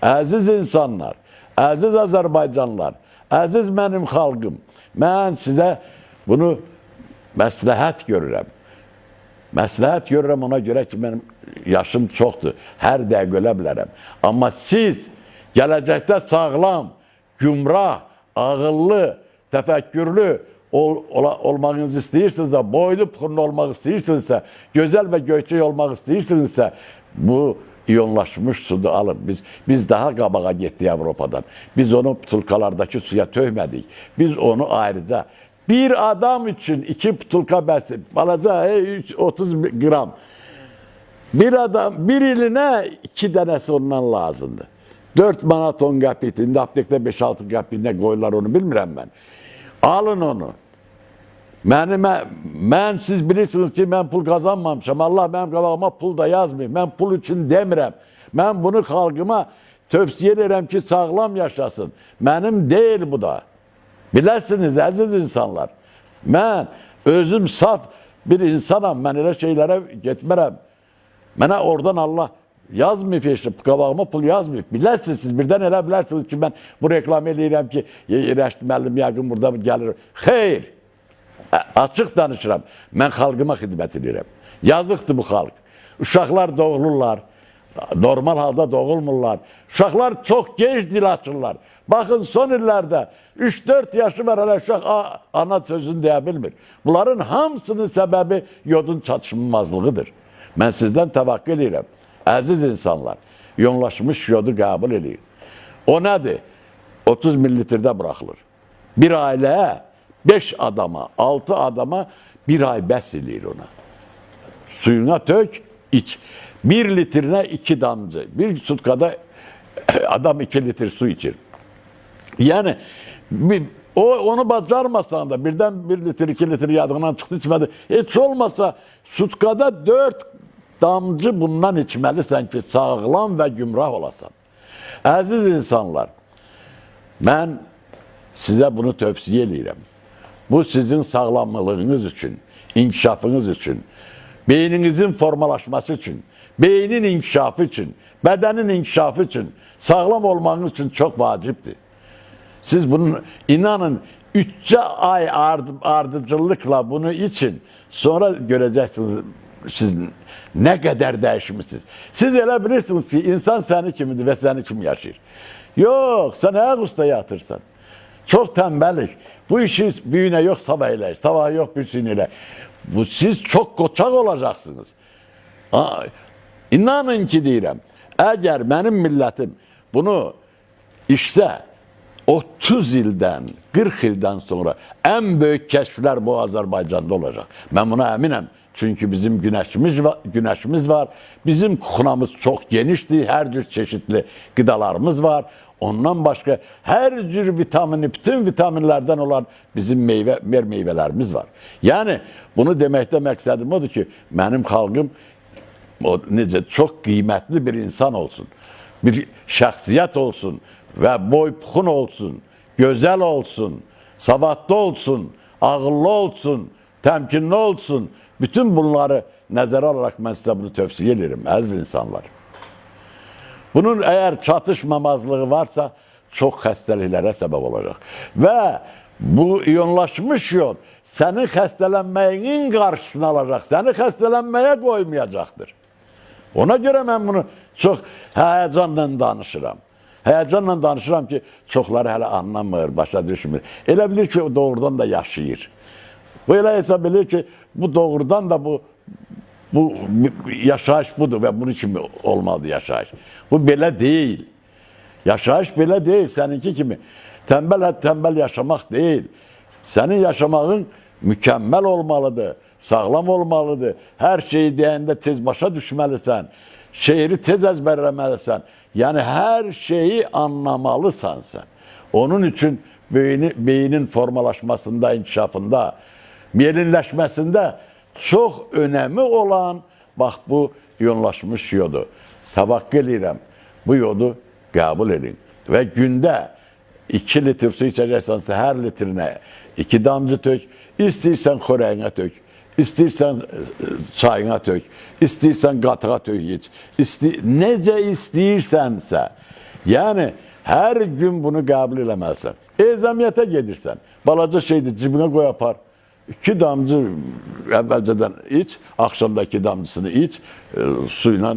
Əziz insanlar, əziz Azərbaycanlılar, əziz mənim xalqım, mən sizə bunu məsləhət görürəm. Məsləhət görürəm ona görə ki, mənim yaşım çoxdur. Hər dəqiqə ölə bilərəm. Amma siz gələcəkdə sağlam, gümrah, ağıllı, təfəkkürlü olmağınızı istəyirsinizsə, boylu pxunlu olmaq istəyirsinizsə, gözəl və göyçək olmaq istəyirsinizsə, bu iyonlaşmış sudu alın. Biz daha qabağa getdik Avropadan. Biz onu butulkalardakı suya tökmədik. Biz onu ayrıca bir adam üçün 2 butulka bəs, balaca 30 qram. Bir adam bir ilinə 2 dənəsi ondan lazımdır. 4 manat 10 qəpik. İndi aptekdə 5-6 qəpik nə qoyurlar onu bilmirəm mən. Alın onu. Mən siz bilirsiniz ki, mən pul qazanmamışam. Allah mənim qabağıma pul da yazmayıb. Mən pul üçün demirəm. Mən bunu xalqıma tövsiyə edirəm ki, sağlam yaşasın. Mənim deyil bu da. Biləsiniz əziz insanlar. Mən özüm saf bir insanam. Mən elə şeylərə getmərəm. Mənə oradan Allah yazmayıb heç nə, qabağıma pul yazmayıb. Bilərsiniz siz birdən elə bilərsiniz ki, mən bu reklam eləyirəm ki, Rəşid müəllim yəqin burada gəlir. Xeyr. Açıq danışıram. Mən xalqıma xidmət edirəm. Yazıqdır bu xalq. Uşaqlar doğulurlar. Normal halda doğulmurlar. Uşaqlar çox gec dil açırlar. Baxın son illərdə 3-4 yaşı var hələ uşaq ana sözünü deyə bilmir. Bunların hamısının səbəbi yodun çatışmazlığıdır. Mən sizdən təvəkkül edirəm. Əziz insanlar, iyonlaşmış yodu qəbul eləyin. O nədir? 30 millilitrdə buraxılır. Bir ailəyə 5 adama, 6 adama bir ay bəs eləyir ona. Suyuna tök, iç. 1 litrinə 2 damcı. Bir sutkada adam 2 litre su içir. Yəni o onu bacarmasan da birdən 1 litr 2 litr yadından çıxdı içmədi. Heç olmasa sutkada 4 damcı bundan içməlisən ki, sağlam və gümrah olasan. Əziz insanlar, mən sizə bunu tövsiyə eləyirəm. Bu sizin sağlamlığınız üçün, inkişafınız üçün, beyninizin formalaşması üçün, beynin inkişafı üçün, bədənin inkişafı üçün, sağlam olmağınız üçün çox vacibdir. Siz bunun inanın 3 ay ardıcıllıkla bunu için, sonra göreceksiniz siz ne kadar değişmişsiniz. Siz elə bilirsiniz ki, insan səni kimidir və səni kim yaşayır. Yox, sən ayaq üstə yatırsan. Çox tənbəlik. Bu işi büyünə yox sabah eləyir, sabah yox bir gün elə. Bu siz çox qoçaq olacaqsınız. İnanın ki deyirəm, əgər mənim millətim bunu içsə 30 ildən, 40 ildən sonra ən böyük kəşflər bu Azərbaycanda olacaq. Mən buna əminəm. Çünki bizim günəşimiz var, günəşimiz var. Bizim kuxunamız çox genişdir. Hər cür çeşitli qidalarımız var. Ondan başqa hər cür vitamini, bütün vitaminlərdən olan bizim meyvə, meyvələrimiz var. Yəni bunu deməkdə məqsədim odur ki, mənim xalqım o necə çox qiymətli bir insan olsun. Bir şəxsiyyət olsun və boy puxun olsun, gözəl olsun, savadlı olsun, ağıllı olsun, təmkinli olsun. Bütün bunları nəzərə alaraq mən sizə bunu tövsiyə edirəm, əziz insanlar. Bunun əgər çatışmamazlığı varsa çox xəstəliklərə səbəb olacaq. Və bu iyonlaşmış yod sənin xəstələnməyinin qarşısını alacaq, səni xəstələnməyə qoymayacaqdır. Ona görə mən bunu çox həyəcanla danışıram. Həyəcanla danışıram ki, çoxları hələ anlamır, başa düşmür. Elə bilir ki, o doğrudan da yaşayır. Bu elə hesab edir ki, bu doğrudan da bu yaşayış budur və bunun kimi olmalıdır yaşayış. Bu belə deyil. Yaşayış belə deyil, səninki kimi. Tənbəl tənbəl yaşamaq deyil. Sənin yaşamağın mükəmməl olmalıdır, sağlam olmalıdır. Hər şeyi deyəndə tez başa düşməlisən. Şeiri tez əzbərləməlisən. Yəni hər şeyi anlamalısan sən. Onun üçün beynin formalaşmasında, inkişafında, miyelinləşməsində çox önəmi olan bax bu iyonlaşmış yodu. Təvəkkül eləyirəm. Bu yodu qəbul edin. Və gündə 2 litr su içəcəksənsə hər litrinə 2 damcı tök. İstəyirsən xörəyinə tök. İstəyirsən çayına tök. İstəyirsən qatığa tök iç. Necə istəyirsənsə Yəni hər gün bunu qəbul eləməlisən. Ezamiyyətə gedirsən. Balaca şeydir, cibinə qoy apar. 2 damcı əvvəlcədən iç, axşamda 2 damcısını iç, suyla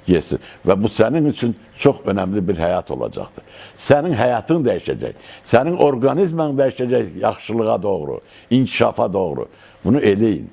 yesin. Və bu sənin üçün çox önəmli bir həyat olacaqdır. Sənin həyatın dəyişəcək. Sənin orqanizman dəyişəcək yaxşılığa doğru, inkişafa doğru. Bunu eləyin.